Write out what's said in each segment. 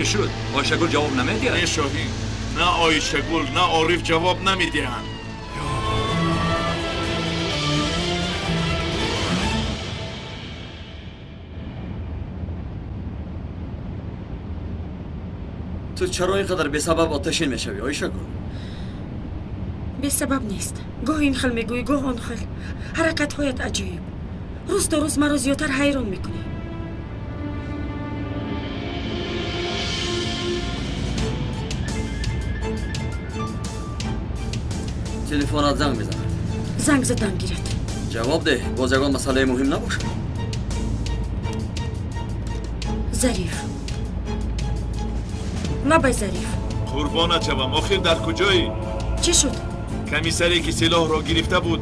Чӣ шуд? Ойшагул ҷавоб намедиҳад? Не, Шоҳин, на Ойшагул, на Ориф ҷавоб намедиҳанд. Ту чаро ин қадар бесабаб оташин мешавӣ, Ойшагул? Бесабаб нест. Гоҳ ин хел мегӯӣ, гоҳ он хел. Ҳаракатҳоят аҷоиб. Рӯз то рӯз маро зиёдтар ҳайрон мекунӣ. Телефонат занг мезанад. Занг задан гирад. Ҷавоб деҳ, боз ягон масъалаи муҳим набошад. Зариф. Лабай, Зариф. Қурбонат шавам, охир дар куҷоӣ? Чӣ шуд? Комиссаре ки силоҳро гирифта буд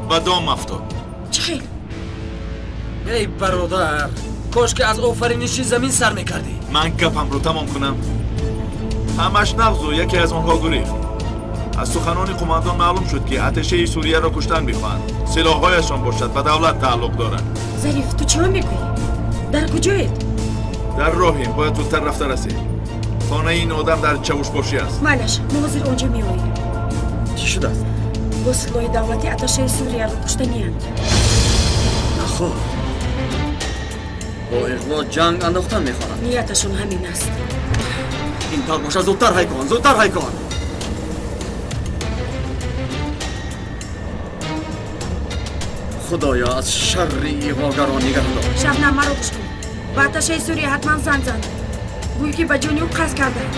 ба дом афтод. Чӣ хел? Эй бародар, кош ки аз офариниши замин сар мекардӣ. Ман гапамро тамом кунам. Ҳамаш нағзу яке аз онҳо гурехт. Аз суханони қумандон маълум шуд, ки атешаи Сурияро куштан мехоҳанд. Силоҳҳояшон бошад ба давлат тааллуқ дорад. Зариф, ту чиро мегӯӣ? Дар куҷоед? Дар роҳем, бояд зудтар рафта расем. Хонаи ин одам дар Чавушбошӣ аст. Майлаш, мо ҳозир онҷо меоем. Чӣ шудааст? Бо силоҳи давлатӣ аташаи Сурияро куштанианд. Наход, бо иғво ҷанг андохтан мехоҳанд. Нияташон ҳамин аст. Ин тавр бошад, зудтар ҳай кун, зудтар ҳай кун. Худоё, аз шарри иғвогарон нигаҳдор. Шабнам, маро гӯш кун. Ба аташаи Сурия ҳатман занг зан. Гӯй ки ба ҷони ӯ қасд кардаанд.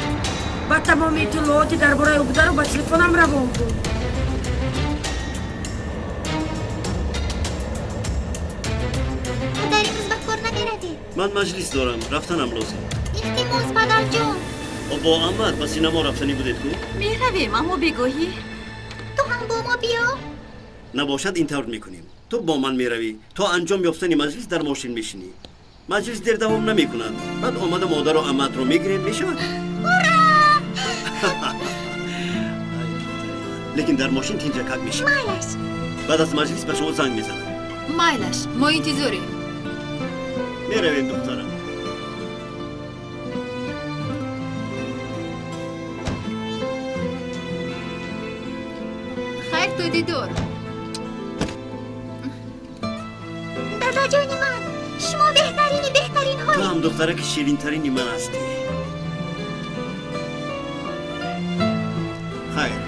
Баъд тамоми иттилооти дар бораи ӯ бударо ба телефонам равон кун. Падар, имрӯз ба кор намеравед? Ман маҷлис дорам, рафтанам лозим. Илтимос, падарҷон. Бо Аҳмад ба синемо рафтанӣ будед ку? Меравем, аммо бегоҳӣ. Ту ҳам бо мо биё. Набошад, ин тавр мекунем. Ту бо ман меравӣ, то анҷом ёфтани маҷлис дар мошин мешинӣ. Маҷлис дер давом намекунад. Баъд омада модару аматро мегирем, мешавад? Ура! Лекин дар мошин тинҷакак мешинӣ. Майлаш. Баъд аз маҷлис ба шумо занг мезанам. Майлаш, мо интизорем. Меравем, духтарам. Хайр то дидор. Дадаҷони ман, шумо беҳтарини беҳтаринҳоед. Ту ҳам духтараки ширинтарини ман ҳастӣ. Хайр.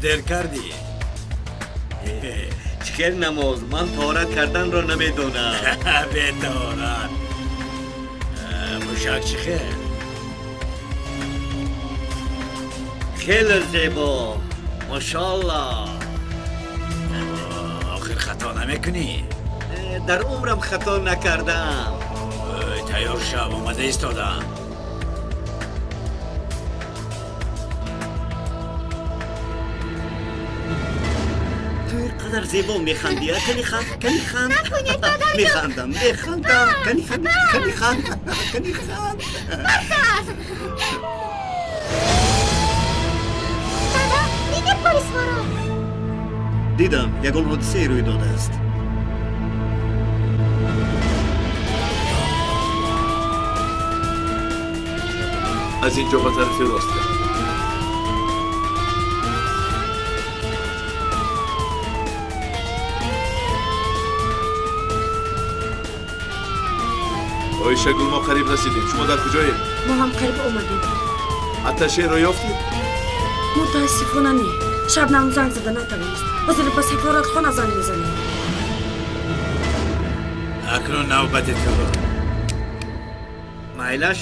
دیر کردی؟ چه نماز؟ من طهارت کردن را نمیدونم. به طهارت موشک چی خیر؟ خیلی زیبا، ماشاءالله. آخر خطا نمیکنی؟ در عمرم خطا نکردم. تیار شو، آمده ایستادم. قدر زیبا میخندی. کنی خند، کنی خند. نکنید پدرجان. میخندم، میخندم. کنی خند، کنی خند، کنی خند. بس است. دادا، دیدی پلیس ها را؟ دیدم، یگان حادثه روی داده است. از اینجا به طرف راست. Ойшагул, мо қариб расидем. Шумо дар куҷоед? Мо ҳам қариб омадем. Атташеро ёфтед? Мутаассифона не. Шабнам занг зада натавонист. Ҳозир ба сафоратхона занг мезанем. Акнун навбати ту. Майлаш,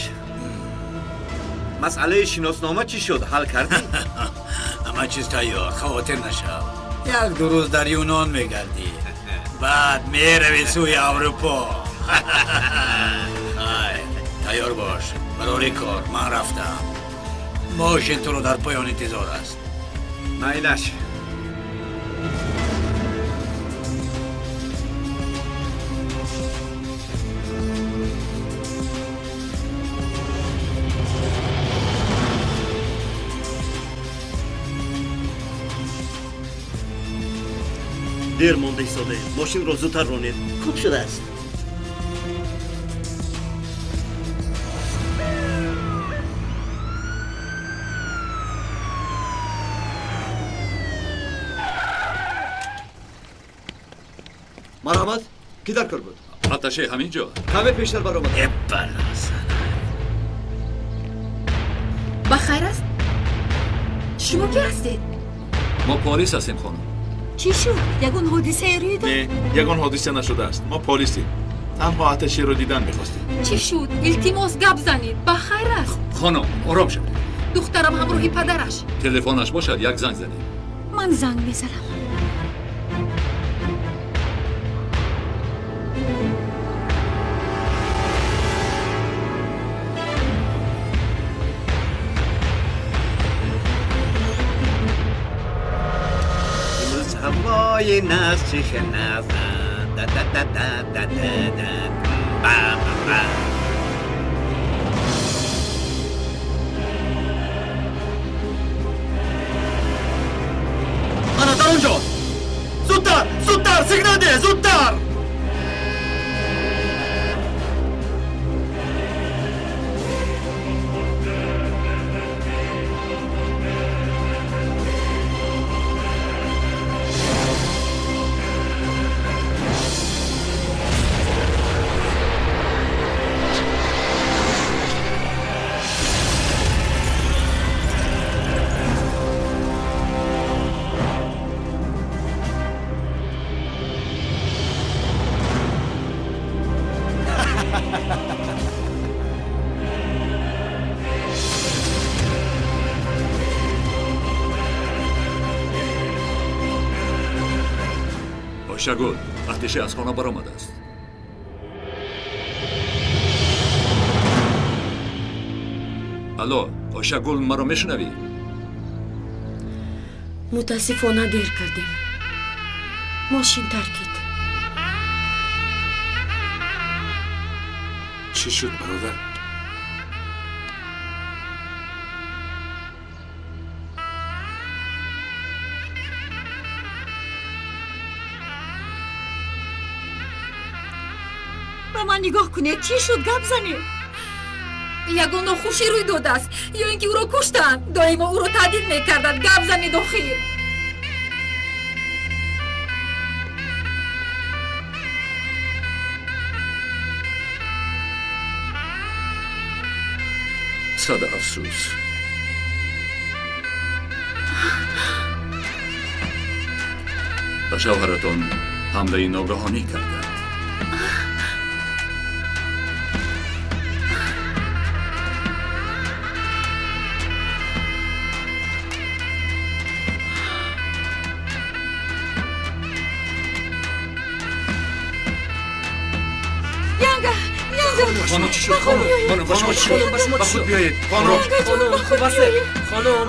масъалаи шиноснома чӣ шуд? Ҳал кардӣ? Ҳама чиз тайёр, хавотир нашав. Як-ду рӯз дар Юнон мегардӣ, баъд меравӣ сӯи Аврупо. Хайр, тайёр бош барори кор. Ман рафтам. Мошин туро дар поён интизор аст. Майлаш. Дер монда истодаем. Мошинро зудтар ронед. Хуб шудааст. Марҳамат, кӣ дар кор буд? Атташе ҳамин ҷо. Каме пештар баромад. Ба хайр аст? Шумо ки ҳастед? Мо полис ҳастем, хонум. Чӣ шуд? Ягон ҳодисае рӯй дод? Не, ягон ҳодиса нашудааст. Мо полисем. Танҳо атташеро дидан мехостем. Чӣ шуд? Илтимос, гап занед. Ба хайр аст? Хонум, ором шавед. Духтарам ҳамроҳи падараш. Телефонаш бошад, як занг занед. Ман занг мезанам. ҳавои наз чӣ хел наз да да да да да да да ба ба ба. Ана дар он ҷо! Зудтар, зудтар, сигнал деҳ, зудтар! Ойшагул, атташе аз хона баромадааст. Алло, Ойшагул, маро мешунавӣ? Мутаассифона дер кардем. Мошин таркид. Чӣ шуд, бародар? Ба ман нигоҳ кунед, чӣ шуд? Гап занед. Ягон нохушӣ рӯй додааст ё ин ки ӯро куштанд. Доимо ӯро таҳдид мекарданд. Гап занед охир. Сад афсӯс. Ба шавҳаратон ҳамлаи ногаҳонӣ карданд. خانم چی شد؟ خانم با شما چی شد؟ با خود بیایید. خانم خانم خب بسه. خانم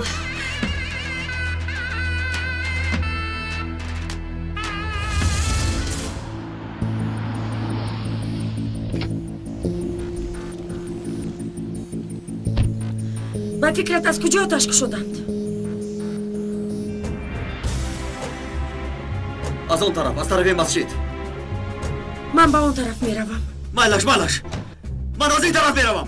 Ба фикрат аз куҷо оташ кушоданд? Аз он тараф, аз тарафи масҷид. Ман ба он тараф меравам. Майлаш, майлаш. Ман аз ин тараф меравам.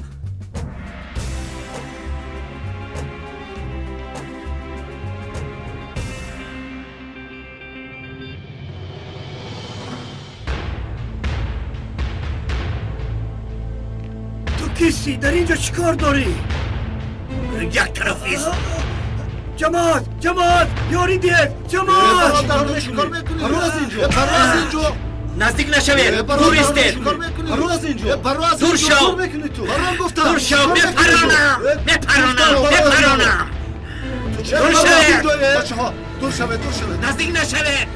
Кисти? Дар инҷо чӣ кор дорӣ? Як тараф ист. Ҷамоат, ҷамоат, ёрӣ диҳед, ҷамоат! Паро аз инҷо! Наздик нашавед, дур истед. Паро аз инҷо! Дур шав! Дур шав, мепаронам! Мепаронам, мепаронам! Дур шавед! Бачаҳо, дур шавед, дур шавед! Наздик нашавед!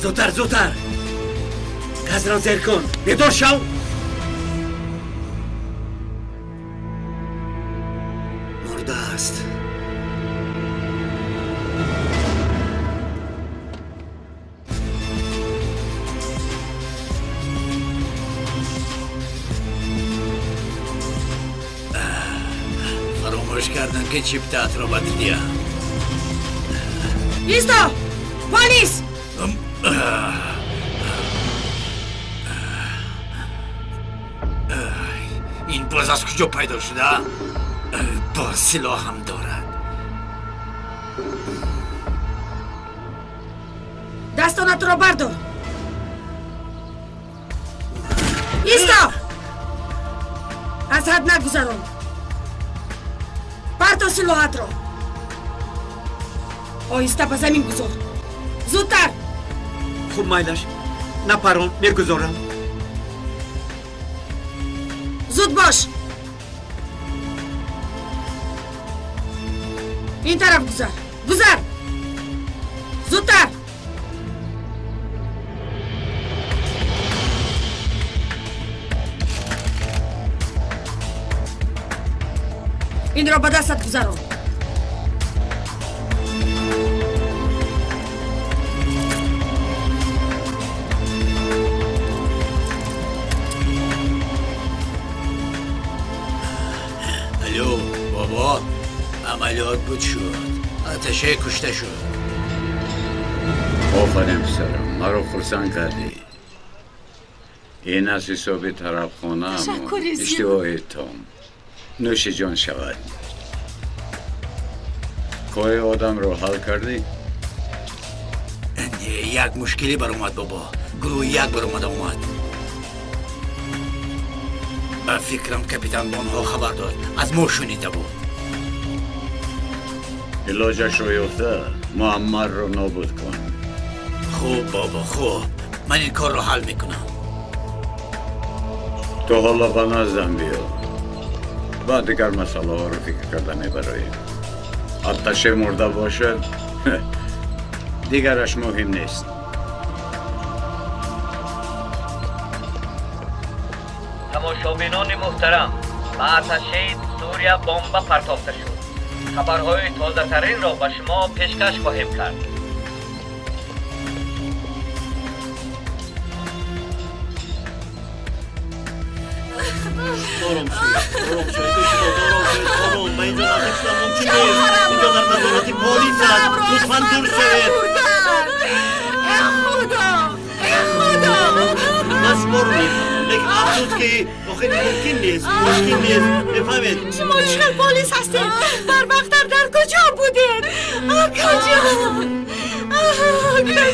Зудтар, зудтар! Газро зер кун! Бедор шав! Мурда аст. Фаромӯш кардам, ки чиптаатро ба ту диҳам. Исто! Полис! Ин боз аз куҷо пайдо шуда? Боз силоҳ ҳам дорад. Дастонатро бардор. Исто! Аз ҳад нагузарон. Парто силоҳатро. Оҳиста ба замин гузор. Зудтар! Хуб, майлаш, напарон, мегузорам. Зуд бош! Ин тараф гузар! Гузар! Зудтар! Инро ба дастат гузарон. Алло, бобо, амалиёт буд шуд. Аташе кушта шуд. Офарин, писарам, маро хурсанд кардӣ. Ин аз ҳисоби тарабхонаам иштиҳои том. Нӯши ҷон шавад. Кори одамро ҳал кардӣ? Як мушкилӣ баромад, бобо. Гурӯҳи як баромада омад. Ба фикрам, капитан ба онҳо хабар дод. Аз мо шунида буд. Илоҷашро ёфта, Муаммарро нобуд кун. Хуб, бобо, хуб. Ман ин корро ҳал мекунам. Ту ҳоло ба наздам биё. Баъд дигар масъалаҳоро фикр карда мебароем. Атташе мурда бошад, дигараш муҳим нест. Тамошобинони муҳтарам, ба атташеи Сурия бомба партофта шуд. Хабарҳои тозатаринро ба шумо пешкаш хоҳем кард. Ором шавед, ором шавед, илтимос, ором шавед, хонум, ба инҷо наздик шудан мумкин нест. Инҷо дар назорати полис аст. Лутфан дур шавед. Э Худо, э Худо! Ман шуморо мефаҳмам, лекин афсӯс, ки охир мумкин нест, мумкин нест, мефаҳмед? Шумо чӣ хел полис ҳастед? Барвақттар дар куҷо будед? Акаҷон!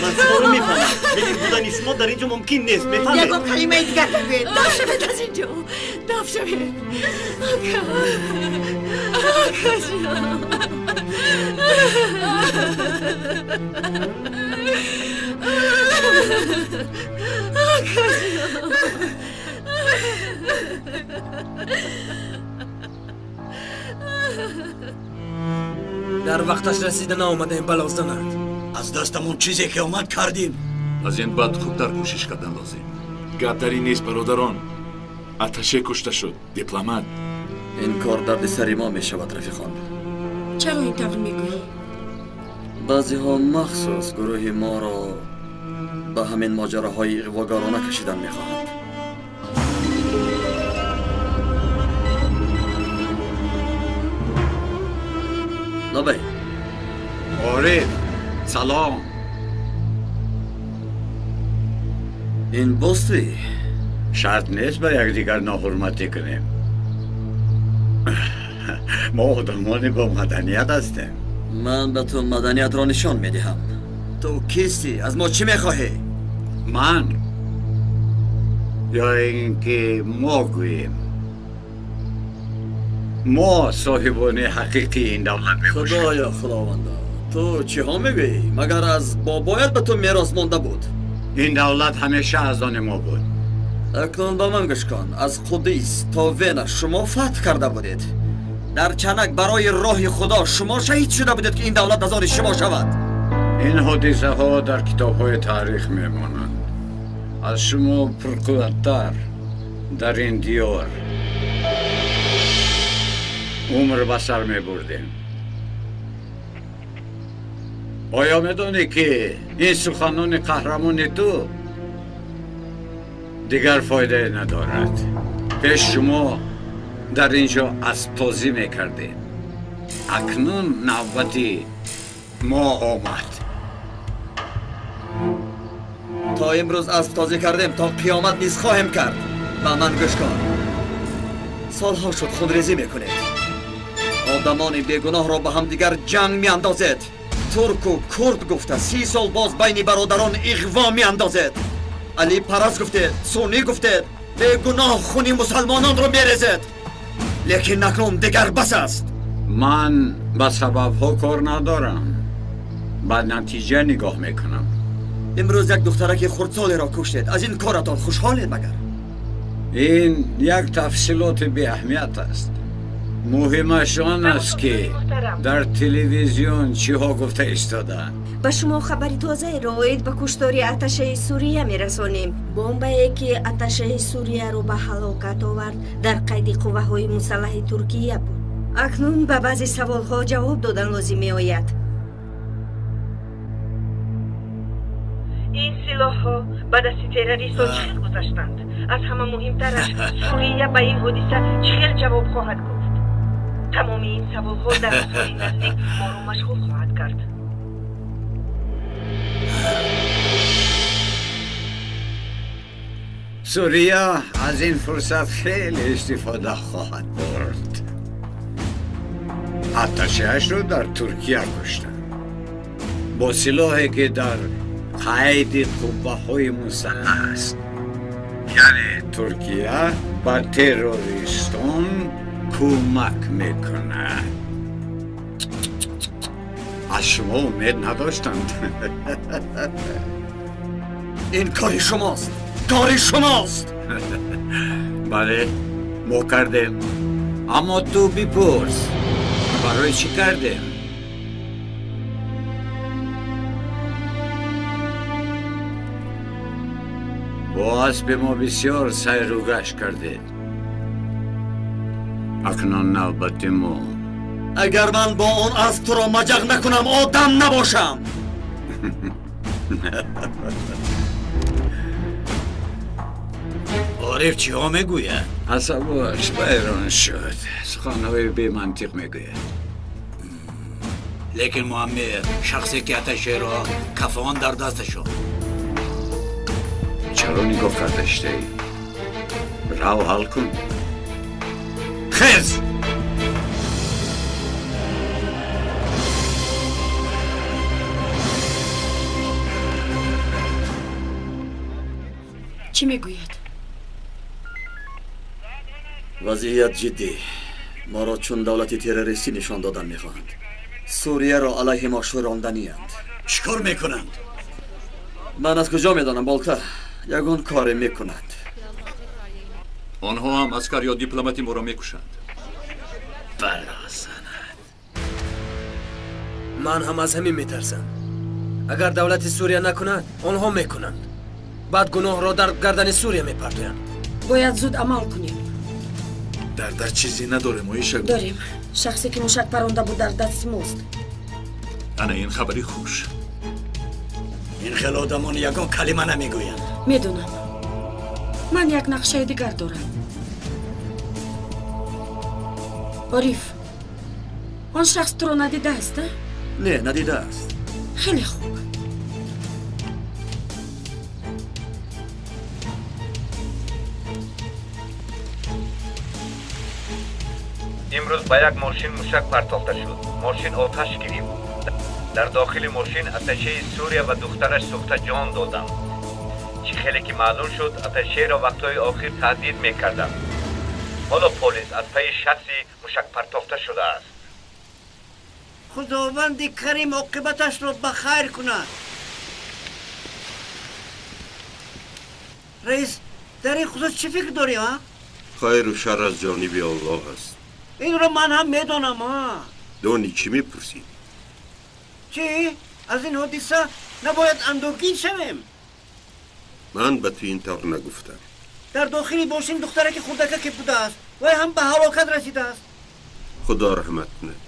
Ман шуморо мефаҳмам, лекин будани шумо дар инҷо мумкин нест, мефаҳмед? Ягон калимаи дигар нагӯед. Даф шавед аз инҷо, даф шавед. Ака, акаҷон! Акаҷон! Дар вақташ расида наомадаем, балоздананд. Аз дастамон чизе ки омад кардем. Аз ин баъд хубтар кӯшиш кардан лозим. Гап дар ин нест, бародарон. Атташе кушта шуд, дипломат. Ин кор дарди сари мо мешавад, рафиқон. Чаро ин тавр мегӯӣ? Баъзеҳо махсус гурӯҳи моро ба ҳамин моҷароҳои иғвогарона кашидан мехоҳанд. Лабай. Ориф, Салом. Ин боз туӣ? Шарт нест ба якдигар ноҳурматӣ кунем. Мо одамони бо маданият ҳастем. Ман ба ту маданиятро нишон медиҳам. Ту кистӣ? Аз мо чӣ мехоҳӣ? Ман ё ин ки мо гӯем, мо соҳибони ҳақиқии ин давлат мебошем. Худоё, Худовандо, ту чиҳо мегӯӣ? Магар аз бобоят ба ту мерос монда буд? Ин давлат ҳамеша аз они мо буд. Акнун ба ман гӯш кун. Аз Қуддис то Вена шумо фатҳ карда будед. Дар Чанак барои роҳи Худо шумо шаҳид шуда будед, ки ин давлат аз они шумо шавад. Ин ҳодисаҳо дар китобҳои таърих мемонанд. Аз шумо пурқувваттар дар ин диёр умр ба сар мебурдем. Оё медонӣ, ки ин суханони қаҳрамони ту дигар фоидае надорад? Пеш шумо дар ин ҷо асбтозӣ мекардем. Акнун навбати мо омад. То имрӯз асбтозӣ кардем, то қиёмат низ хоҳем кард. Ба ман гӯш кун. Солҳо шуд хунрезӣ мекунед. Одамони бегуноҳро ба ҳамдигар ҷанг меандозед. Турку курд гуфта 30 сол боз байни бародарон иғво меандозед. Али параст гуфтед, суннӣ гуфтед, бегуноҳ хуни мусалмононро мерезед. Лекин акнун дигар бас аст. Ман ба сабабҳо кор надорам, ба натиҷа нигоҳ мекунам. Имрӯз як духтараки хурдсолеро куштед. Аз ин коратон хушҳолед магар? Ин як тафсилоти беаҳамият аст. Муҳимаш он аст, ки дар телевизион чиҳо гуфта истодаанд. Ба шумо хабари тозаеро оид ба куштори атташаи Сурия мерасонем. Бомбае, ки атташаи Сурияро ба ҳалокат овард, дар қайди қувваҳои мусаллаҳи Туркия буд. Акнун ба баъзе саволҳо ҷавоб додан лозим меояд. Ин силоҳҳо ба дасти террористҳо чӣ хел гузаштанд? Аз ҳама муҳимтараш, Сурия ба ин ҳодиса чӣ хел ҷавоб хоҳад гуфт? Тамоми ин саволҳо дар рӯзҳои наздик моро машғул хоҳад кард. Сурия аз ин фурсат хеле истифода хоҳад бурд. Атташаашро дар Туркия куштанд бо силоҳе, ки дар қайди қувваҳои мусаллаҳ аст. Яъне Туркия ба террористон кӯмак мекунад. Аз шумо умед надоштанд. Ин кори шумост, кори шумост. Бале, мо кардем. Аммо ту бипурс, барои чӣ кардем? Бо аспи мо бисёр сайру гашт кардед. Акнун навбати мо. Агар ман бо он асп туро маҷақ накунам, одам набошам. Ориф чиҳо мегӯяд? Асабош вайрон шуд. Суханҳои бемантиқ мегӯяд. Лекин Муаммер, шахсе ки атташеро кафон дар дасташон. Чаро нигоҳ карда иштаӣ? Рав ҳал кун. Хез! Чӣ мегӯяд? Вазъият ҷиддӣ. Моро чун давлати террористӣ нишон додан мехоҳанд. Сурияро алайҳи мо шӯронданианд. Чӣ кор мекунанд? Ман аз куҷо медонам, Болта? Ягон коре мекунанд. Онҳо ҳам аскар ё дипломати моро мекушанд. Бало занад. Ман ҳам аз ҳамин метарсам. Агар давлати Сурия накунад, онҳо мекунанд. Баъд гуноҳро дар гардани Сурия мепартоянд. Бояд зуд амал кунем. Дар чизе надорем, Оиша. Дорем. Шахсе ки мушак паронда буд, дар дасти мост. Ана ин хабари хуш. Ин хел одамон ягон калима намегӯянд. Медонам. Ман як нақшаи дигар дорам. Ориф, он шахс туро надидааст, а? Не, надидааст. Хеле хуб. Имрӯз ба як мошин мушак партофта шуд. Мошин оташ гирифт. Дар дохили мошин атташеи Сурия ва духтараш сӯхта ҷон доданд. Чӣ хеле ки маълум шуд, атташеро вақтҳои охир таҳдид мекарданд. Ҳоло полис аз пайи шахси мушакпартофта шудааст. Худованди карим оқибаташро ба хайр кунад. Раис, дар ин хусус чӣ фикр дорӣ, а? Хайру шар аз ҷониби Аллоҳ аст. Инро ман ҳам медонам, а? Дони чӣ мепурсӣ? Чӣ? Аз ин ҳодиса набояд андӯҳгин шавем. Ман ба ту ин тавр нагуфтам. Дар дохили мошин духтараки хурдакаке будааст. Вай ҳам ба ҳалокат расидааст. Худо раҳмат кунад.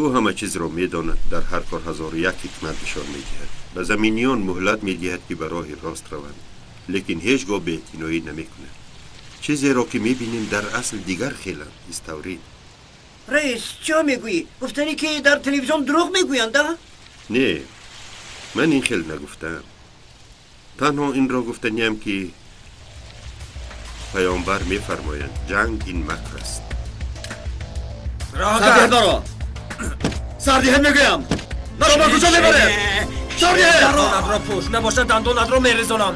Ӯ ҳама чизро медонад, дар ҳар кор 1001 ҳикмат нишон медиҳад. Ба заминиён муҳлат медиҳад, ки ба роҳи рост раванд, лекин ҳеҷ гоҳ беэътиноӣ намекунад. Чизеро ки мебинем дар асл дигар хеланд, иставрид. Раис, чиҳо мегӯӣ? Гуфтанӣ ки дар телевизион дурӯғ мегӯянд, а? Не, ман ин хел нагуфтаам. Танҳо инро гуфтаниям, ки паёмбар мефармоянд, ҷанг ин макр аст. Сардиҳед маро! Сардиҳед мегӯям! Маро ба куҷо мебаред? Сардиҳед! Дандонатро пӯш, набошад дандонатро мерезонам.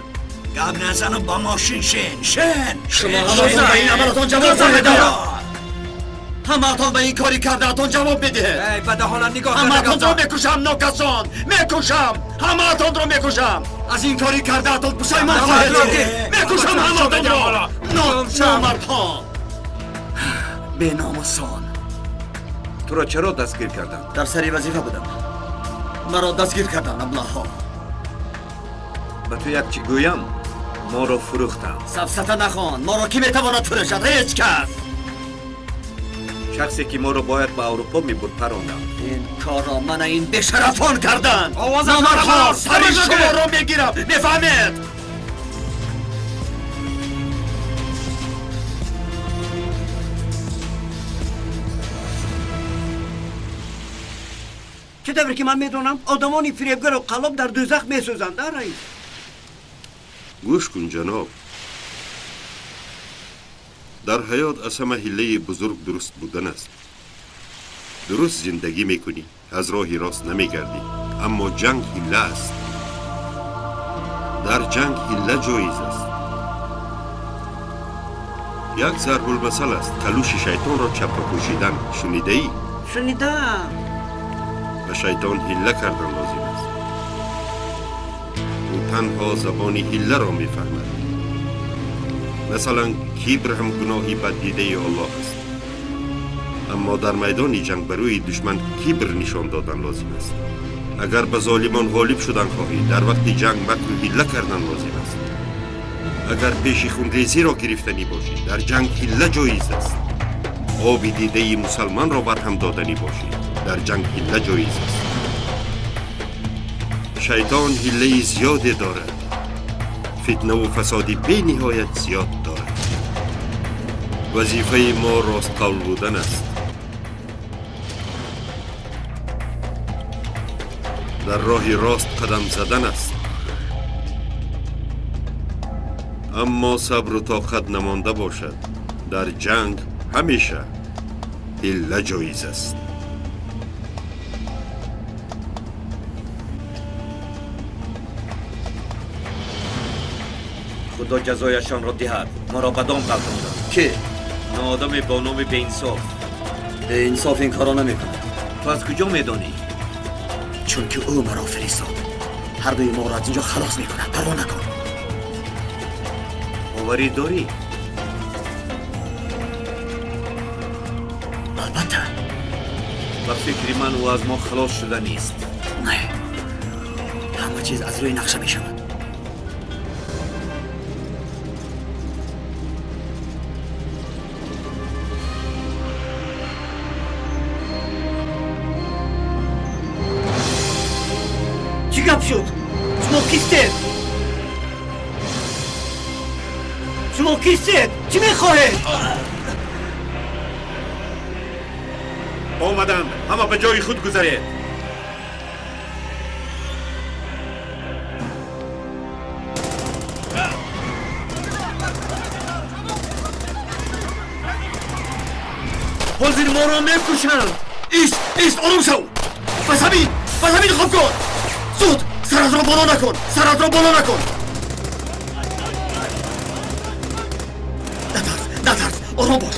Гап назану ба мошин шин, шин! Шумо ҳамаатон ба ин амалатон ҷавоб хоҳед дод! Ҳамаатон ба ин кори кардаатон ҷавоб медиҳед! Эй, ба даҳонат нигоҳ карда! Ҳамаатонро мекушам, нокасон! Мекушам! Ҳамаатонро мекушам! Аз ин кори кардаатон пушаймон хоҳед шуд! Мекушам ҳамаатонро! Номардҳо! Беномусон! Туро чаро дастгир карданд? Дар сари вазифа будам. Маро дастгир карданд, аблаҳҳо. Ба ту як чӣ гӯям? Моро фурӯхтанд. Сафсата нахон! Моро кӣ метавонад фурӯшад? Ҳеҷ кас! Шахсе ки моро бояд ба Аврупо мебурд, паронданд. Ин корро мана ин бешарафон карданд! Номардҳо! Сари шуморо мегирам! Мефаҳмед? Чӣ тавре ки ман медонам, одамони фиребгару қаллоб дар дӯзах месӯзанд, а раис? Гӯш кун, ҷаноб. Дар ҳаёт аз ҳама ҳиллаи бузург дуруст будан аст. Дуруст зиндагӣ мекунӣ, аз роҳи рост намегардӣ, аммо ҷанг ҳилла аст. Дар ҷанг ҳилла ҷоиз аст. Як зарбулмасал аст, калӯши шайтонро чаппа пӯшидан. Шунидаӣ? Шунидаам. Ба шайтон ҳилла кардан лозим аст. Ӯ танҳо забони ҳилларо мефаҳмад. Масалан, кибр ҳам гуноҳи баддидаи Аллоҳ аст. Аммо дар майдони ҷанг ба рӯи душман кибр нишон додан лозим аст. Агар ба золимон ғолиб шудан хоҳӣ, дар вақти ҷанг макру ҳилла кардан лозим аст. Агар пеши хунрезиро гирифтанӣ бошӣ, дар ҷанг ҳилла ҷоиз аст. Оби дидаи мусалманро барҳам доданӣ бошӣ, дар ҷанг ҳилла ҷоиз аст. Шайтон ҳиллаи зиёде дорад. Фитнаву фасоди бениҳоят зиёд дорад. Вазифаи мо ростқавл будан аст. Дар роҳи рост қадам задан аст. Аммо сабру тоқат намонда бошад, дар ҷанг ҳамеша ҳилла ҷоиз аст. Худо ҷазояшонро диҳад. Моро ба дом ғалтонданд. Ки? Ноодаме бо номи беинсоф. Беинсоф ин корро намекунад. Ту аз куҷо медонӣ? Чунки ӯ маро фиристод. Ҳардуи моро аз инҷо халос мекунад. Парво накун. Боварӣ дорӣ? Албатта. Ба фикри ман ӯ аз мо халос шуда нест. Не. Ҳама чиз аз рӯи нақша мешавад. Чӣ гап шуд? Шумо кистед? Шумо кистед? Чӣ мехоҳед? Омаданд. Ҳама ба ҷои худ гузаред. Ҳозир моро мекушанд. Ист, ист, ором шав. Ба замин, ба замин хоб кун. Зуд, саратро боло накун, саратро боло накун. Натарс, натарс, ором бош.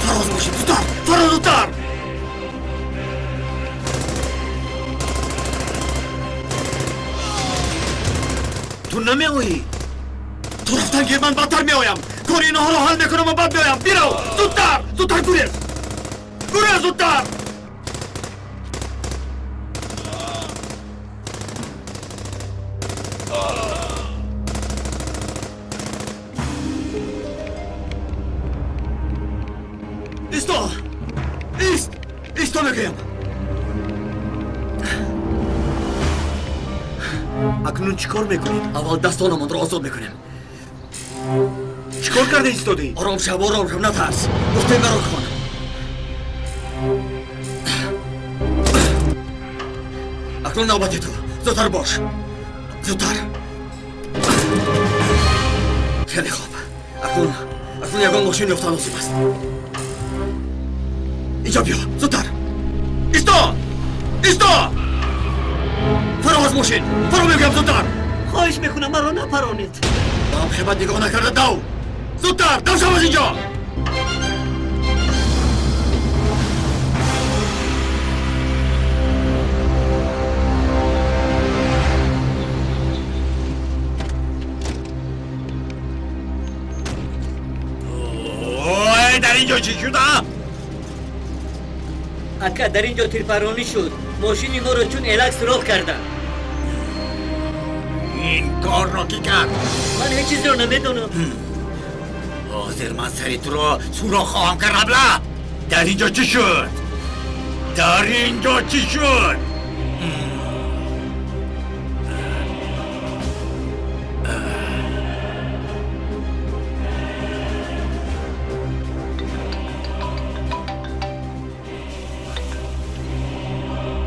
Фароз бошед, зудтар, фароз, зудтар. Ту намеоӣ? Ту рафтан гир, ман бадтар меоям. Кори инҳоро ҳал мекунам ва баъд меоям. Бирав, зудтар, зудтар гурез. Гурез, зудтар. Исто! Ист! Исто мегӯям! Акнун чӣ кор мекунед? Аввал дастонамонро озод мекунем. Чӣ кор карда истодӣ? Ором шав, ором шав, натарс. Гуфтаи маро кун. Акнун навбати ту. Зудтар бош. Зудтар. Хеле хуб. Акнун, акнун ягон мошин ёфтан лозим аст. Инҷо биё, зудтар. Исто! Исто! Фаро аз мошин! Фаро мегӯям, зудтар! Хоҳиш мекунам, маро напаронед. Ба ҳам хебат нигоҳ накарда дав! Зудтар, дав шав аз инҷо! Ой, дар инҷо чӣ шуда? Ака, дар инҷо тирпаронӣ шуд. Мошини моро чун элак суроғ карданд. Ин корро кӣ кард? Ман ҳеҷ чизро намедонам. Ҳозир ман сари туро суроғ хоҳам кард, абла! Дар инҷо чӣ шуд? Дар инҷо чӣ шуд?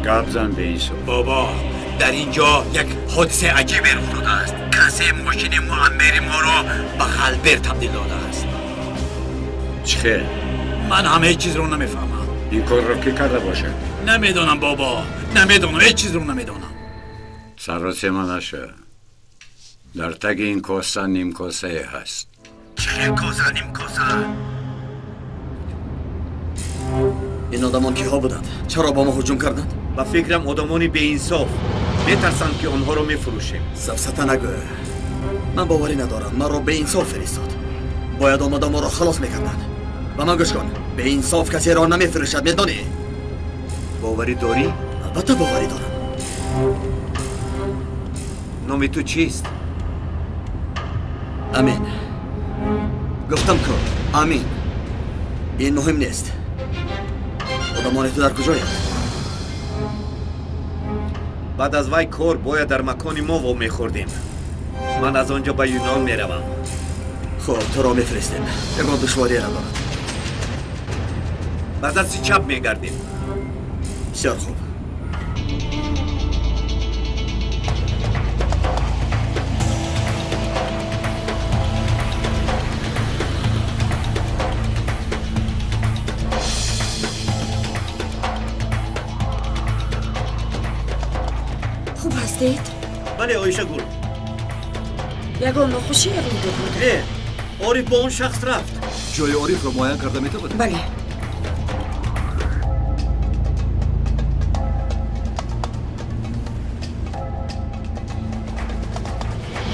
Гап зан беинсоф. Бобо, дар инҷо як ҳодисаи аҷибе рух додааст. Касе мошини муаммири моро ба халбер табдил додааст. Чӣ хел? Ман ҳам ҳеҷ чизро намефаҳмам. Ин корро кӣ карда бошад? Намедонам, бобо, намедонам, ҳеҷ чизро намедонам. Саросема наша. Дар таги ин коса нимкосае ҳаст. Чӣ хел коса, нимкоса? Ин одамон киҳо буданд? Чаро ба мо ҳуҷум карданд? Ба фикрам одамони беинсоф. Метарсанд, ки онҳоро мефурӯшем. Сафсата нагӯ. Ман боварӣ надорам. Маро беинсоф фиристод. Бояд омада моро халос мекарданд. Ба ман гӯш кун. Беинсоф касеро намефурӯшад, медонӣ? Боварӣ дорӣ? Албатта боварӣ дорам. Номи ту чист? Амин. Гуфтам ку, Амин. Ин муҳим нест. Одамони ту дар куҷоянд? Баъд аз вай кор бояд дар макони мо вомехӯрдем. Ман аз он ҷо ба Юнон меравам. Хуб, туро мефиристем. Ягон душворие надорад. Ба дасти чап мегардем. Бисёр хуб. Хуб ҳастед? Бале, Оишагул. Ягон нохушие рӯй дод буд? Не, Ориф бо он шахс рафт. Ҷои Орифро муайян карда метавонед? Бале.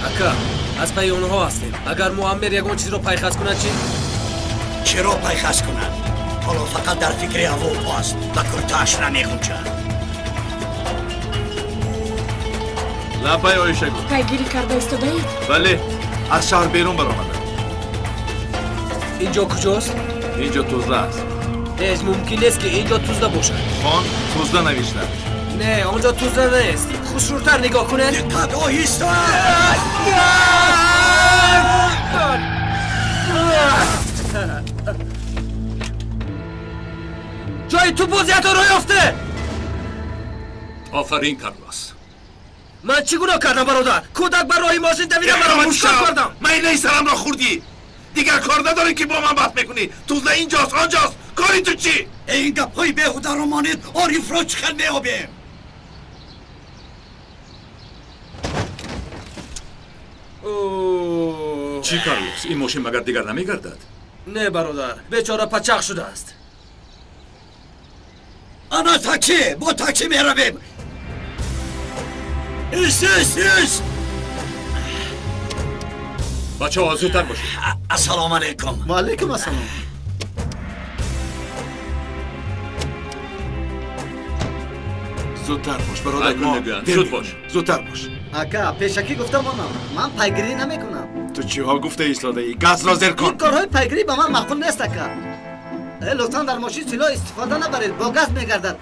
Ака, аз пайи онҳо ҳастем. Агар муаммир ягон чизро пайхас кунад чӣ? Чиро пайхас кунад? Ҳоло фақат дар фикри Аврупо аст, ба куртааш намеғунҷад. Лаббай, Оишагул. Пайгирӣ карда истодаед? Бале, аз шаҳр берун баромадам. Инҷо куҷост? Инҷо Тузла аст. Ҳеҷ мумкин нест, ки инҷо Тузла бошад. Хон, Тузла навиштааст. Не, он ҷо Тузла нест. Хушрӯтар нигоҳ кунед. Диққат, оҳиста! Ҷои ту бозиятонро ёфте! Офарин, Карлос. Ман чӣ гуноҳ кардам, бародар? Кӯдак ба роҳи мошин давида маро чикор кардам? Майнаи сарамро хӯрдӣ. Дигар кор надорӣ ки бо ман баҳс мекунӣ. Тузла инҷост, онҷост. Кори ту чӣ? Ин гапҳои беҳударо монед, Орифро чӣ хел меёбем? Чӣ, Карлос? Ин мошин магар дигар намегардад? Не, бародар, бечора пачақ шудааст. Ана такси, бо такси меравем. Ист, ист, ист. Бачаҳо, зудтар бошед. Ассалому алайкум. Ва алайкум ассалом. Зудтар бош, бародар. Зуд бош. Зудтар бош. Ака, пешакӣ гуфта монам, ман пайгирӣ намекунам. Ту чиҳо гуфта истодаӣ? Газро зер кун. Ин корҳои пайгирӣ ба ман маъқул нест, ака. Лутфан дар мошин силоҳ истифода набаред, бо газ мегардад.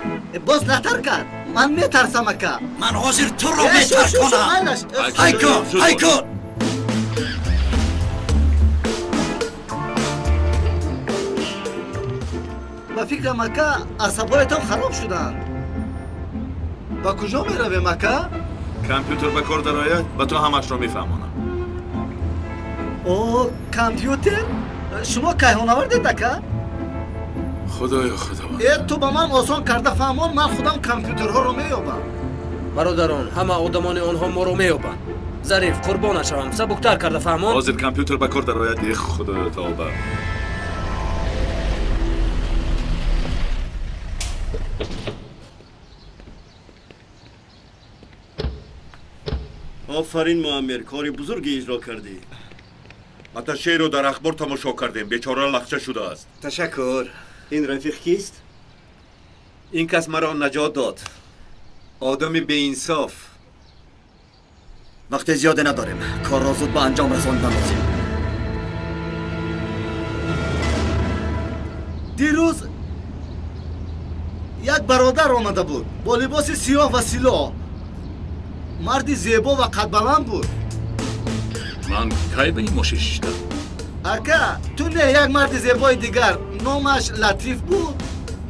Боз натаркад. Ман метарсам, ака. Ман ҳозир туро метарконам. Ҳайкун, ҳайкун. Ба фикрам, ака, асабҳоятон хароб шуданд. Ба куҷо меравем, ака? Компютер ба кор дарояд, ба ту ҳамашро мефаҳмонам. О, компютер? Шумо кайҳонавардед, ака? Худоё, худованд. Ту ба ман осон карда фаҳмон, ман худам компютерҳоро меёбам. Бародарон, ҳама одамони онҳо моро меёбанд. Зариф, қурбона шавам, сабуктар карда фаҳмон. Ҳозир компютер ба кор дарояд, э худоё, тавба. Офарин, Муаммер, кори бузурге иҷро кардӣ. Аташеро дар ахбор тамошо кардем, бечора лахча шудааст. Ташаккур. Ин рафиқ кист? Ин кас маро наҷот дод. Одами беинсоф. Вақти зиёде надорем. Корро зуд ба анҷом расондан лозим. Дирӯз як бародар омада буд бо либоси сиёҳ ва силоҳ. Марди зебо ва қадбаланд буд. Ман кай ба ин мошин шиштам? Ака, ту не, як марди зебои дигар, номаш Латиф буд.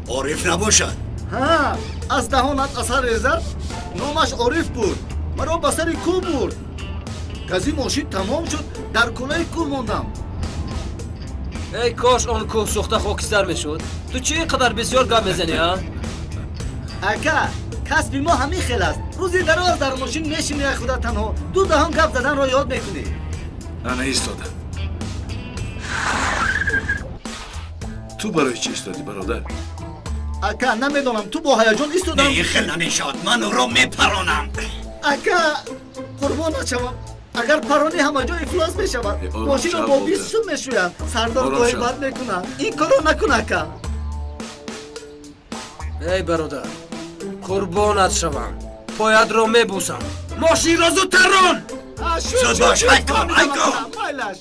Ориф набошад? Ҳа, аз даҳонат асар резад, номаш Ориф буд. Маро ба сари кӯҳ бурд. Гази мошин тамом шуд, дар кӯлаи кӯҳ мондам. Эй кош он кӯҳ сӯхта хокистар мешуд. Ту чӣ ин қадар бисёр гап мезанӣ, а? Ака, касби мо ҳамин хел аст. Рӯзи дароз дар мошин мешинӣ, худа танҳо ду даҳон гап заданро ёд мекунӣ. Ана истодам. Ту барои чӣ истодӣ, бародар? Ака, намедонам, ту бо ҳаяҷон истодам. Не, хел намешавад, ман ӯро мепаронам. Ака, қурбон нашавам. Агар паронӣ ҳама ҷо ифлос мешавад. Мошинро бо 20 сум мешӯянд. Сардор гоҳи бад мекунад. Ин корро накун, ака. Эй бародар, қурбонат шавам. Поятро мебӯсам. Мошинро зудтар рон! Зуд бош, ҳайкон, ҳайкон! Майлаш.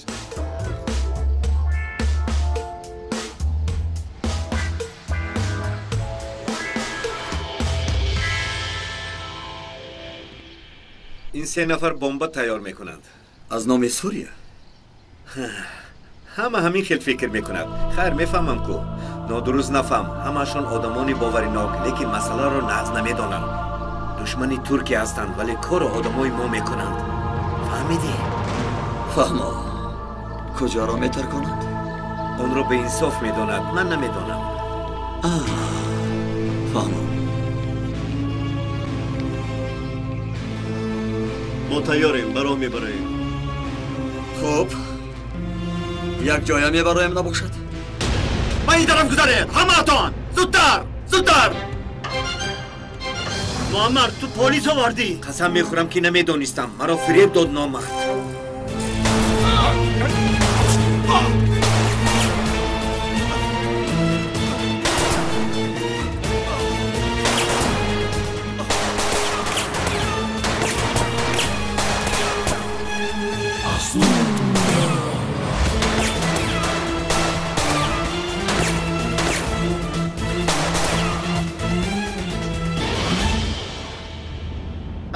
Ин се нафар бомба тайёр мекунанд. Аз номи Сурия? Ҳама ҳамин хел фикр мекунад. Хайр, мефаҳмам ку. Нодуруст нафаҳм, ҳамаашон одамони боваринок, лекин масъаларо нағз намедонанд. Душмани Туркия ҳастанд, вале корро одамои мо мекунанд. Фаҳмидӣ? Фаҳмо. Куҷоро метарконанд? Онро беинсоф медонад, ман намедонам. Фаҳмо. Мо тайёрем, ба роҳ мебароем. Хуб, як ҷоя мебароем набошад? Ба ин тараф гузаред, ҳамаатон! Зудтар, зудтар! Муаммар, ту полис овардӣ? Қасам мехӯрам ки намедонистам. Маро фиреб дод номард.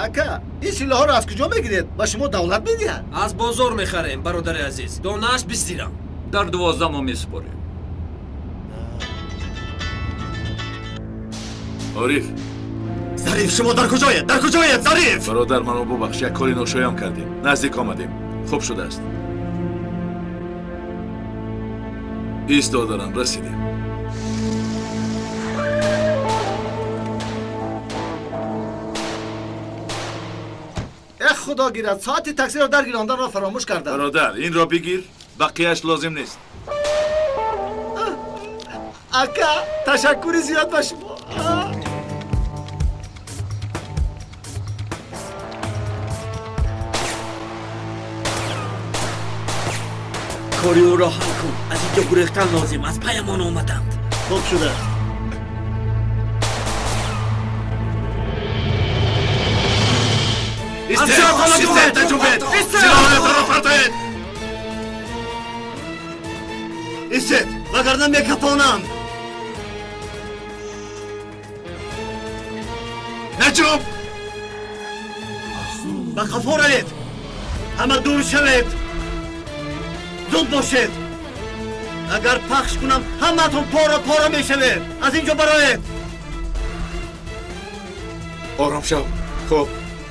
Ака, ин силоҳҳоро аз куҷо мегиред? Ба шумо давлат медиҳад? Аз бозор мехарем, бародари азиз. Донааш 20 дирам. Дар 12 моҳ месупорем. Ориф, Зариф, шумо дар куҷоед? Дар куҷоед, Зариф? Бародар, маро бубахш, як кори ношоям кардем. Наздик омадем. Хуб шудааст. Истодарам, расидем. Эх, худо гирад, соати таксиро дар гиронданро фаромӯш кардам. Бародар, инро бигир, бақияш лозим нест. Ака, ташаккури зиёд ба шумо. Кори ӯро ҳал кун. Аз инҷо гурехтан лозим. Аз паямон омаданд. Хуб шудааст. Истед, вагарна мекапонам. Наҷуб! Ба қафо равед! Ҳама дур шавед! Зуд бошед! Агар пахш кунам, ҳамаатон пора пора мешавед! Аз ин ҷо бароед! Ором шав. Хуб,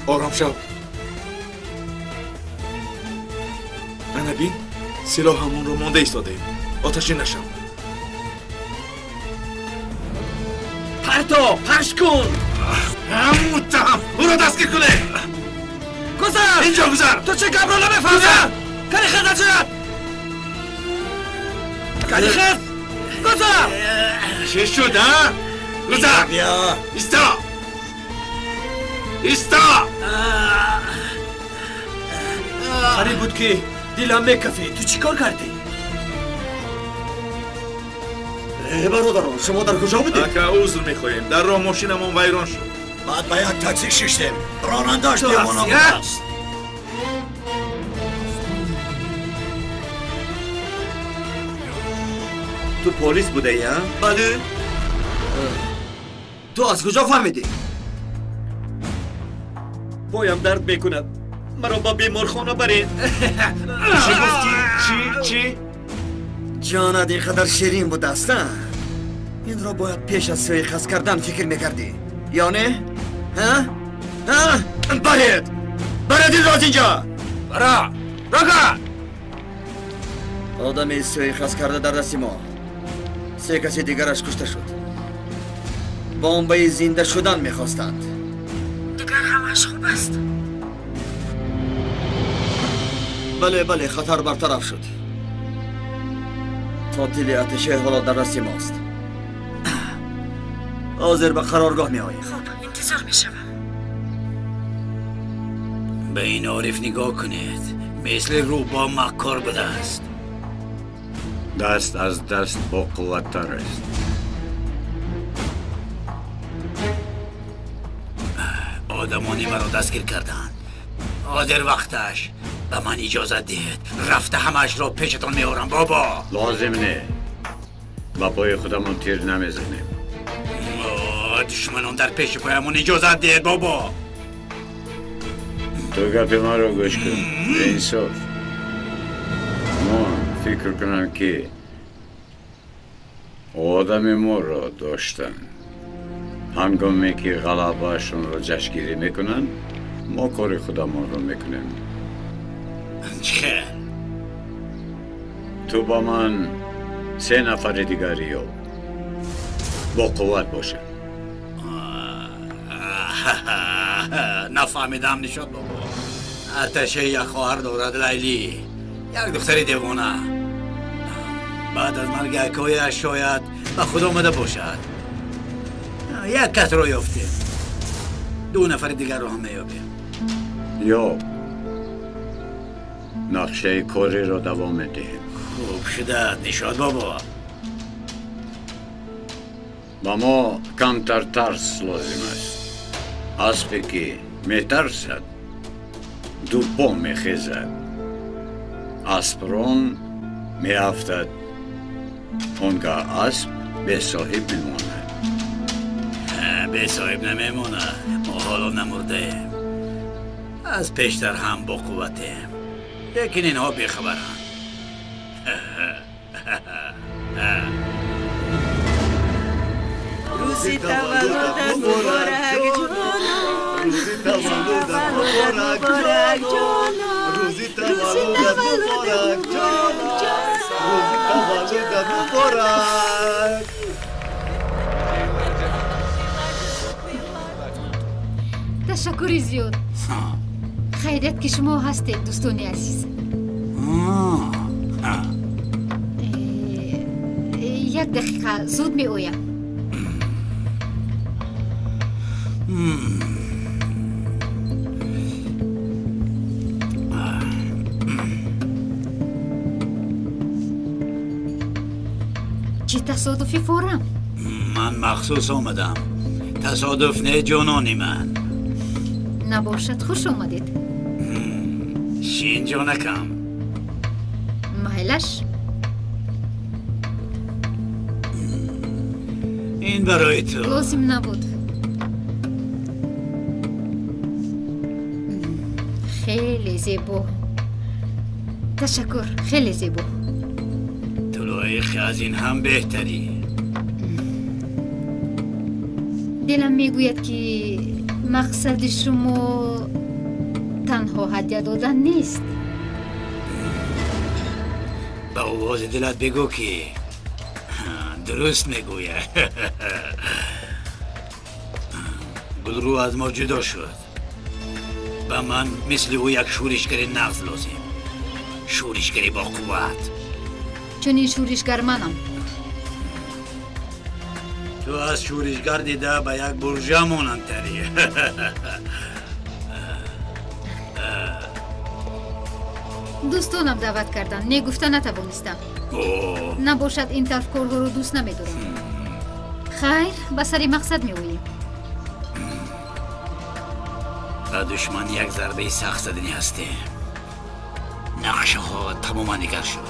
ором шав. Ана бин, силоҳамонро монда истодаем. Оташин нашав. Парто, пахш кун! Муттаҳам! Ӯро дастгир кунед! Гузар! Инҷо гузар! Ту чӣ гапро намефаҳмӣ? Кани хез наҷоят! Кани хез! Гузар! Чӣ шуд, а? Гузар! Исто! Исто! Қариб буд ки дилам мекафид. Ту чӣ кор кардӣ? Бародарон, шумо дар куҷо будед? Ака, узр мехоҳем. Дар роҳ мошинамон вайрон шуд. Баъд ба як такси шиштем. Ронандааш девона будааст. Ту полис будаӣ, а? Бале. Ту аз куҷо фаҳмидӣ? Поям дард мекунад. Маро ба беморхона баред. Чӣ гуфтӣ? Чӣ? Чӣ? Ҷонат ин қадар ширин будааст, а? Инро бояд пеш аз суиқасд кардан фикр мекардӣ. Ё не? Ҳа? Ҳа? Баред! Баред инро аз инҷо! Бара! Рага! Одами суиқасд карда дар дасти мо. Се каси дигараш кушта шуд. Бомбаи зинда шудан мехостанд. Дигар ҳамааш хуб аст? Бале, бале, хатар бартараф шуд. Қотили атеше ҳоло дар дасти мост. Ҳозир ба қароргоҳ меоем. Хуб, интизор мешавам. Ба ин Ориф нигоҳ кунед. Мисли рӯбо маккор будааст. Даст аз даст боқувваттар аст. Одамони маро дастгир карданд. Ҳозир вақташ. Ба ман иҷозат диҳед. Рафта ҳамаашро пешатон меорам, бобо. Лозим не. Ба пои худамон тир намезанем. Душманон дар пеши поямон иҷозат диҳед, бобо. Ту гапи маро гӯш кун. Беинсоф. Мо фикр кунам ки одами моро доштанд. Ҳангоме ки ғалабаашонро ҷашнгирӣ мекунанд, мо кори худамонро мекунем. Чӣ? Ту ба ман се нафари дигар ёб. Бо қувват бошад. Нафаҳмидам, Нишод бобо. Аташе як хоҳар дорад, Лайлӣ. Як духтари девона. Баъд аз марги акояш шояд ба худ омада бошад. Як касро ёфтем. Ду нафари дигарро ҳам меёбем. Ёб. Нақшаи кориро давом медиҳем. Хуб шудад, Нишод бобо. Ба мо камтар тарс лозим аст. Аспе ки метарсад, дупо мехезад. Аспрон меафтад, он гаҳ асп бесоҳиб мемонад. Бесоҳиб намемонад. Мо ҳоло намурдаем. Аз пештар ҳам боқувватем. Лекин инҳо бехабаранд. Рӯзи таваллудат муборак, ҷон. муборак ҷонон, рӯзи таваллудат муборак ҷонон, рӯзи таваллудат муборак. Ташаккури зиёд. Хайрият ки шумо ҳастед, дӯстони азиз. Як дақиқа, зуд меоям. Чӣ тасодуфи форам? Ман махсус омадам. Тасодуф не, ҷонони ман. Набошад, хуш омадед. Шин ҷонакам. Майлаш. Ин барои ту. Лозим набуд. Хеле зебо. Ташаккур, хеле зебо. Ту лоиқи аз ин ҳам беҳтарӣ. Дилам мегӯяд ки мақсади шумо танҳо ҳадя додан нест. Ба овози дилат бигӯ ки дуруст мегӯяд. Гулрӯ аз мо ҷудо шуд. Ба ман мисли ӯ як шӯришгари нағз лозим. Шӯришгари бо қувват. Чунин шӯришгар манам. Ту аз шӯришгар дида ба як буржа монандтарӣ. Дӯстонам даъват карданд, не гуфта натавонистам. Набошад, ин тавр корҳоро дӯст намедорам. Хайр, ба сари мақсад меоем. Ба душман як зарбаи сахт заданӣ ҳастем. Нақшаҳо тамоман дигар шуд.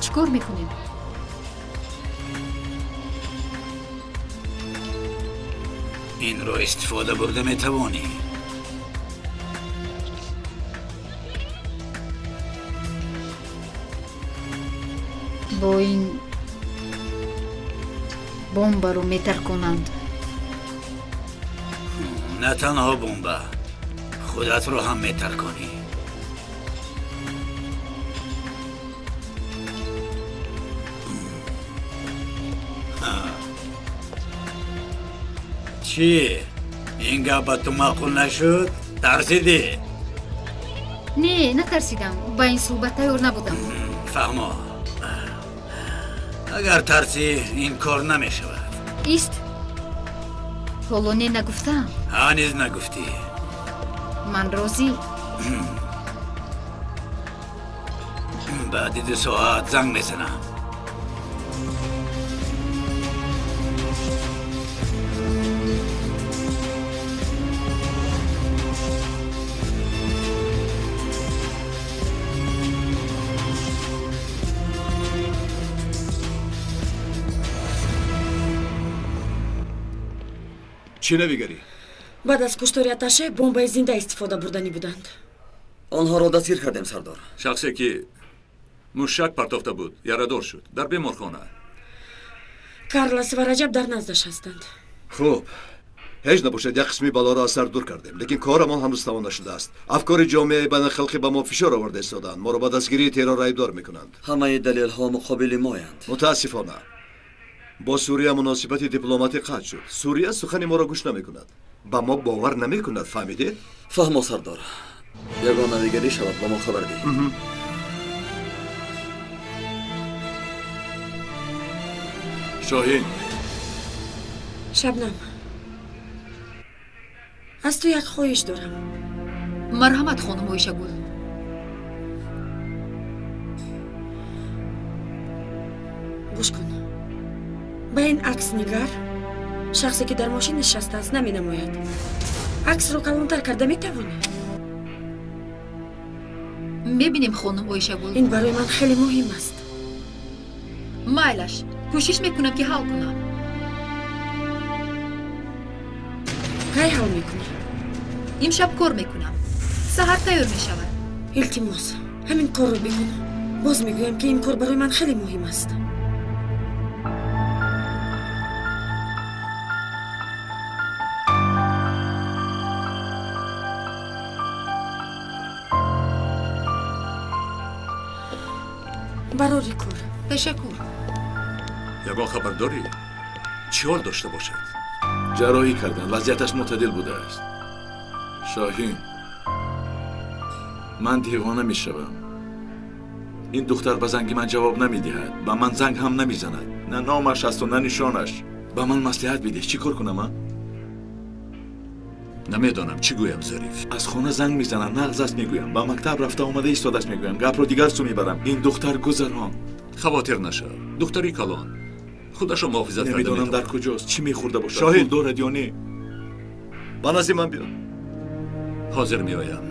Чӣ кор мекунем? Инро истифода бурда метавонӣ. Бо ин бомбаро метарконанд. На танҳо бомба, худатро ҳам метарконӣ. Чӣ? Ин гап ба ту маъқул нашуд? Тарсидӣ? Не, натарсидам. Ба ин суҳбат тайёр набудам. Фаҳмо. Агар тарсӣ, ин кор намешавад. Ист. Ҳоло не нагуфтаам. Ҳанӯз нагуфтӣ. Ман розӣ. Баъди 2 соат занг мезанам. Чӣ навигарӣ? Баъд аз куштори атташе бомбаи зинда истифода бурданӣ буданд. Онҳоро дастгир кардем, сардор. Шахсе ки мушак партофта буд ярадор шуд дар беморхона. Карлас ва Раҷаб дар наздаш ҳастанд. Хуб, ҳеҷ набошад, як қисми балоро аз сар дур кардем, лекин корамон ҳанӯз тамом нашудааст. Афкори ҷомеаи байналхалқӣ ба мо фишор оварда истоданд, моро ба дастгирии террор айбдор мекунанд. Ҳамаи далелҳо муқобили моянд. Мутаассифона бо Сурия муносибати дипломатӣ қатъ шуд. Сурия сухани моро гӯш намекунад, ба мо бовар намекунад. Фаҳмидед? Фаҳмо, сардор. Ягон навигарӣ шавад, ба мо хабар диҳ. Шоҳин. Шабнам, аз ту як хоҳиш дорам. Марҳамат, хонум Оишагул. Гӯш кун. Ба ин акс нигар. Шахсе ки дар мошин нишастааст наменамояд. Аксро калонтар карда метавонӣ? Мебинем, хонум Оишагул. Ин барои ман хеле муҳим аст. Майлаш, кӯшиш мекунам ки ҳал кунам. Кай ҳал мекунӣ? Имшаб кор мекунам. Саҳар тайёр мешавад. Илтимос, ҳамин корро бикун. Боз мегӯям ки ин кор барои ман хеле муҳим аст. Барори кор. Ташаккур. Ягон хабар дорӣ? Чӣ ҳол дошта бошад? Ҷарроҳӣ карданд, вазъияташ мӯътадил будааст. Шоҳин, ман девона мешавам. Ин духтар ба занги ман ҷавоб намедиҳад, ба ман занг ҳам намезанад. На номаш ҳасту на нишонаш. Ба ман маслиҳат бидеҳ, чӣ кор кунам, а? Намедонам чӣ гӯям, Зариф. Аз хона занг мезанам, нағз аст мегӯям, ба мактаб рафта омада истодааст мегӯям, гапро дигар сӯ мебарам. Ин духтар гузарон. Хавотир нашав, духтари калон худашро муҳофизат карда намедонам дар куҷост, чӣ мехӯрда бошад. Шоҳин пул дорад ё не? Ба назди ман биё. Ҳозир меоям.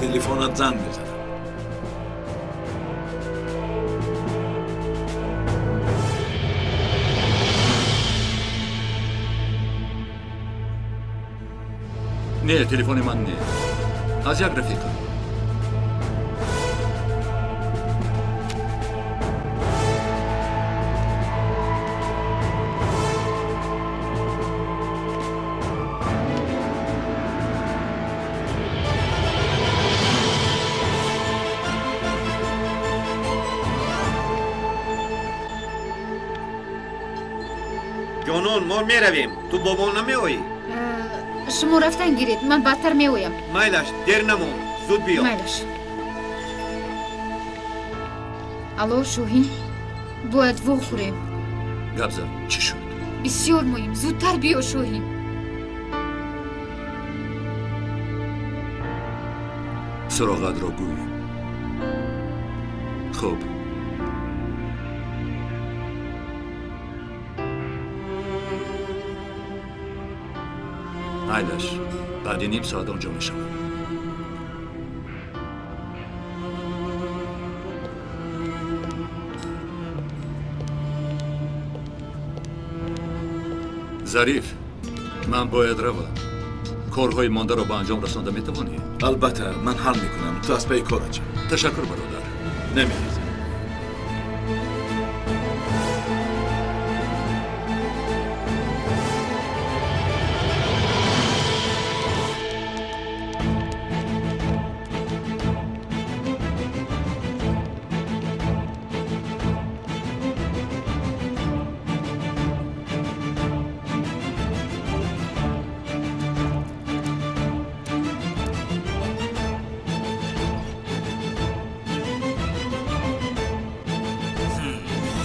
Телефонат занг мезанад. Не, телефони ман не. Аз як рафиқам. Ҷонон, мо меравем. Ту бо мо намеоӣ? Шумо рафтан гиред, ман баъдтар меоям. Майлаш, дер намон, зуд биё. Майлаш. Алло, Шоҳин, бояд вохӯрем. Гап зан, чӣ шуд? Бисёр муҳим, зудтар биё, Шоҳин. Суроғатро гӯй. Хуб. Майлаш, баъди ним соат онҷо мешавам. Зариф, ман бояд равам. Корҳои мондаро ба анҷом расонда метавонӣ? Албатта, ман ҳал мекунам. Ту аз пайи корат шав. Ташаккур, бародар. Намерезам.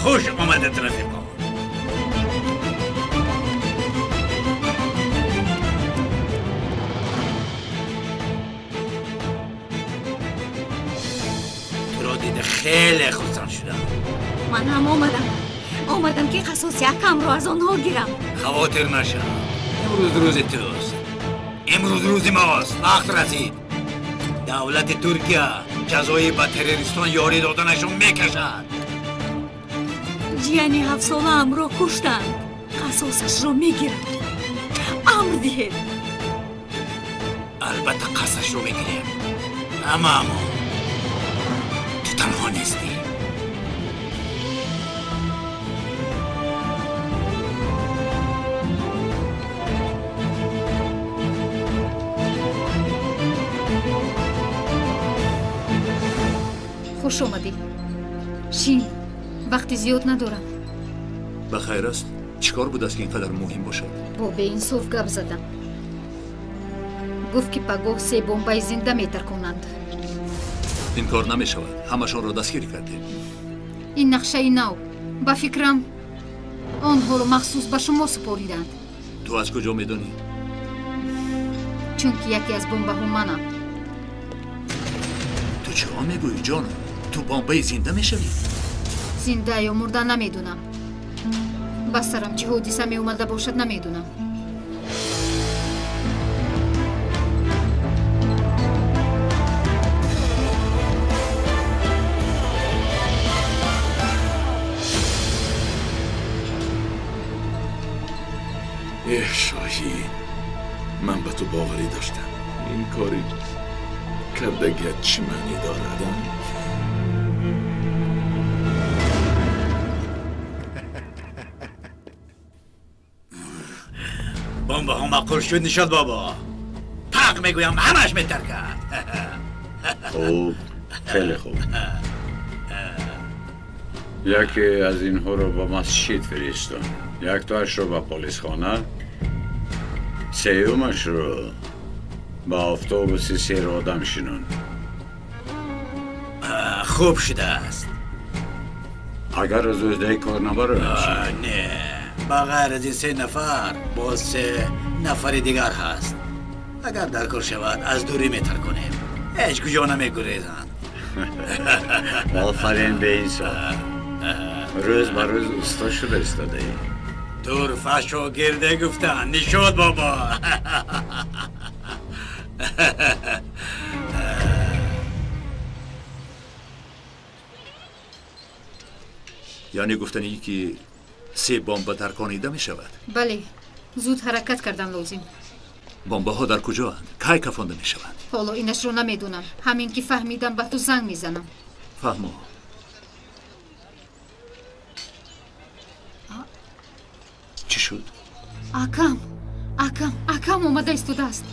Хуш омадед, рафиқо. Туро дида хеле хурсанд шудам. Ман ҳам омадам. Омадам ки қасоси акамро аз онҳо гирам. Хавотир нашав. Имрӯз рӯзи туст. Имрӯз рӯзи мост. Вақт расид. Давлати Туркия ҷазои ба террористон ёрӣ доданашон мекашад. Ҷияни ҳафтсолаамро куштанд. Қасосашро мегирам. Амр диҳед. Албатта қасашро мегирем. Аммо ту танҳо нестӣ. Хуш омадӣ. Шин, вақти зиёд надорам. Ба хайр аст? Чӣ кор будааст, ки ин қадар муҳим бошад? Бо беинсоф гап задам. Гуфт, ки пагоҳ се бомбаи зинда метарконанд. Ин кор намешавад. Ҳамашонро дастгир кардем. Ин нақшаи нав. Ба фикрам, онҳоро махсус ба шумо супориданд. Ту аз куҷо медонӣ? Чунки яке аз бомбаҳо манам. Ту чиҳо мегӯӣ, ҷонам? Ту бомбаи зинда мешавӣ? Зинда ё мурда намедонам. Ба сарам чӣ ҳодиса меомада бошад намедонам. Эҳ, Шоҳин, ман ба ту боварӣ доштам. Ин кори кардагият чӣ маънӣ дорад? Бомбаҳо маъқул шуд, Нишод бобо. Ҳақ мегӯям, ҳамаш метаркад. Хуб, хеле хуб. Яке аз инҳоро ба масҷид фиристон, яктоашро ба полисхона, сеюмашро ба автобуси серодам шинон. Хуб шудааст. Агар аз уҳдаи кор набароям чӣ? Не, ба ғайр аз ин се нафар боз се нафари дигар ҳаст. Агар дар кор шавад, аз дурӣ метарконем. Ҳеҷ куҷо намегурезанд. Офарин беинсоф. Рӯз ба рӯз усто шуда истодаӣ. Турфа шогирде гуфтанд, Нишод бобо. Яъне гуфтанӣ ки се бомба тарконида мешавад? Бале, зуд ҳаракат кардан лозим. Бомбаҳо дар куҷоанд? Кай кафонда мешаванд? Ҳоло инашро намедонам. Ҳамин ки фаҳмидам, ба ту занг мезанам. Фаҳмо. Чӣ шуд? Акам, акам, акам омада истодааст.